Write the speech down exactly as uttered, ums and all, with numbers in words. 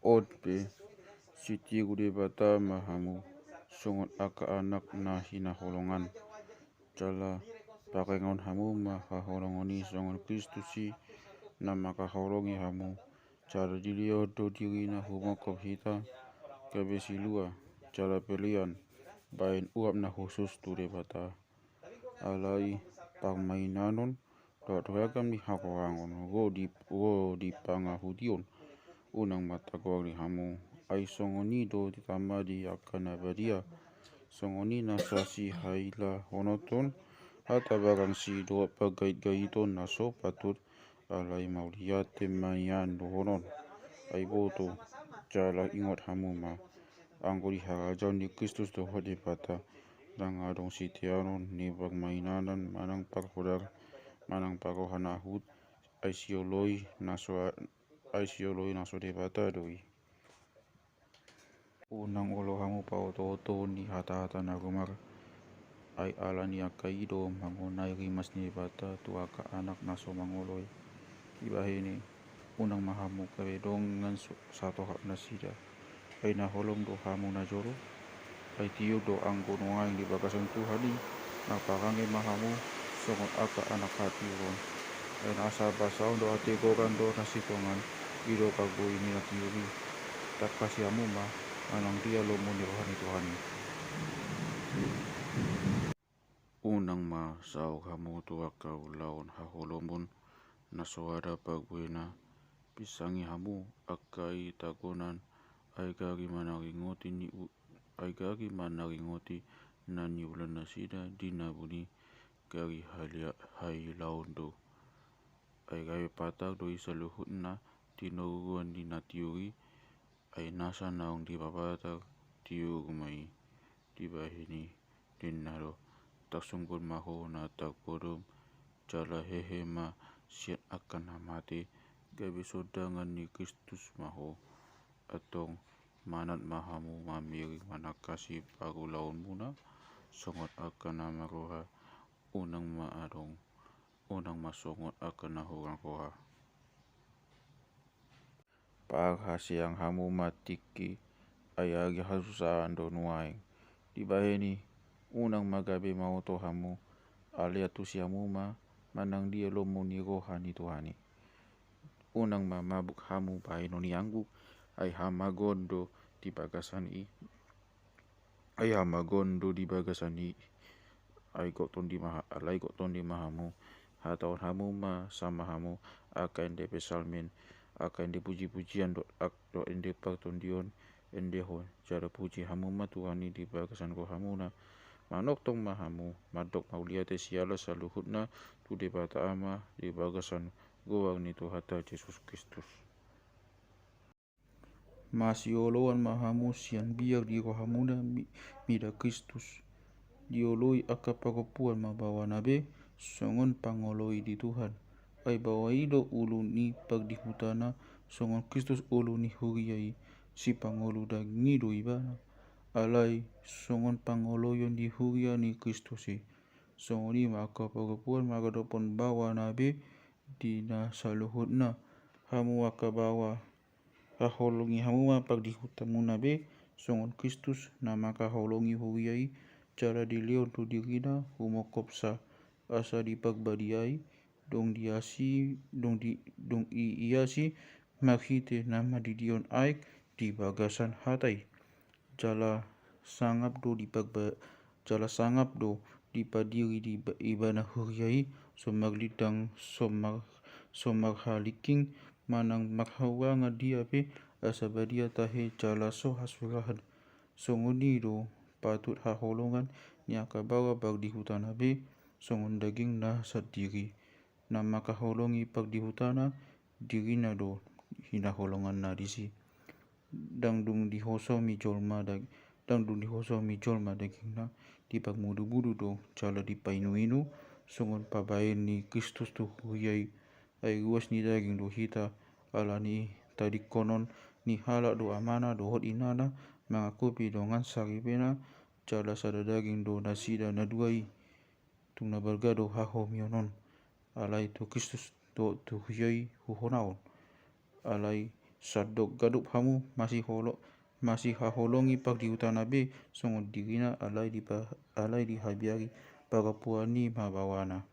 On pe, sitiru Debata ma hamu, songon angka anak na hinaholongan. Jala paganjangkon hamu ma haholongon i songon Kristus i na mangkaholongi hamu. Jala dilehon do dirina humongkop hita, gabe silua, jala pelean, bahen uap na hushus tu Debata. Alai parmainanon, dohot ragam ni hagorangon, ro di, ro di pangahudion, unang ma tagoar di hamu. Ai songon i do ditama di angka na badia. Songon i nasa sihailahonon, hata barang si dohot pagaitgaiton na so patut, alai mauliate ma nian dohonon. Ai boto, jala ingot hamu ma, anggo di harajaon ni Kristus dohot Debata, ndang adong siteanon ni parmainanan manang parhodar, manang parroha na huhut, ai sioloi na so, ai sioloi na so Debata do i. Unang olo hamu paotootohon ni hatahata na gomar. Ai ala ni angka i do mangonai rimas ni Debata tu angka anak na so mangoloi. Dibahen i, unang ma hamu gabe dongan so-, satohap nasida. Ai na holom do hamu najolo. Ai tiur do anggo nuaeng di bagasan Tuhan i. Marparange ma hamu songon angka anak hatiuron. Ai nasa basaon dohot hatigoran do na sintongan, i do parbue ni na tiur i. Tangkasi hamu ma, manang dia lomo ni roha ni Tuhan i. Unang ma saor hamu tu angka ulaon haholomon na so ada parbuena. Pinsangi hamu angka i tagonan, ai gari manaringoti ni u-, ai gari manaringoti na niulan nasida di na buni, gari halia-, hailaon do. Ai gabe patar do i saluhutna tinoruan ni na tiur i. Ai nasa naung dipapatar tiur ma i. Dibahen i, ninna do: Tarsungkun ma ho na tarpodom, jala hehe ma sian angka na mate, gabe sondangan ni Kristus ma ho. Antong manat ma hamu mamiring manangkasi parulaonmuna, songon angka na marroha, unang ma adong, unang ma songon angka na hurang roha. Parhaseang hamu ma tingki, ai ari hasusaan do nuaeng. Dibahen i, unang ma gabe maoto hamu, alai antusi hamu ma, manang dia lomo ni roha ni Tuhan i. Unang ma mabuk hamu bahenon ni anggur, ai hamagoan do di bagasan i. Ai hamagoan do di bagasan i. Ai gok tondi ma ha-, alai gok tondi ma hamu. Hatahon hamu ma sama hamu, angka ende psalmen, angka ende pujipujian dohot ak-, dohot ende partondion, endehon, jala puji hamu ma Tuhan i di bagasan rohamuna. Manongtong ma hamu, mandok mauliate siala saluhutna tu Debata Ama di bagasan goar ni Tuhanta Jesus Kristus. Masioloan ma hamu sian biar di rohamuna mi-, mida Kristus. Dioloi angka parompuan ma baoana be songon pangoloi di Tuhan. Ai baoa i do ulu ni pardihutana, songon Kristus ulu ni huria i, sipangolu daging i do ibana. Alai songon pangoloion di huria ni Kristus i. Songon i ma angka parompuan maradophon baoana be di na saluhutna. Hamu angka baoa, haholongi hamu ma pardihutamuna be, songon Kristus na mangkaholongi huria i, jala dilehon do dirina humongkopsa, asa diparbadiai, dung diasi, dung di, dung i-, iasi, marhite na mandidion aek di bagasan hata i. Jala sangap do dipagba-, jala sangap do dipadiri di ba-, ibana huria i, so marlindang, so mar-, so marhalingking, manang marhahurangan dia pe, asa badia tahe jala so hasurahan. Songon i do patut haholongan ni angka baoa pardihutana be, songon dagingna sandiri. Na mangkaholongi pardihutana, dirina do hinaholonganna disi. Ndang dung dihosomi jolma dag-, ndang dung dihosomi jolma dagingna, diparmudubudu do jala dipainuinu, songon pabaen ni Kristus tu huria i. Ai ruas ni daging do hita, ala ni i tadingkonon ni halak do amana dohot inana, mangakupi dongan saripena, jala sada daging do nasida na dua i. Tung na balga do hahomion on, alai tu Kristus dohot tu huria i huhonaon. Alai Sandok ganup hamu masiholo, masihaholongi pangihutanna be songon dirina, alai dipa-, alai dihabiari pangampuan ni mabawana.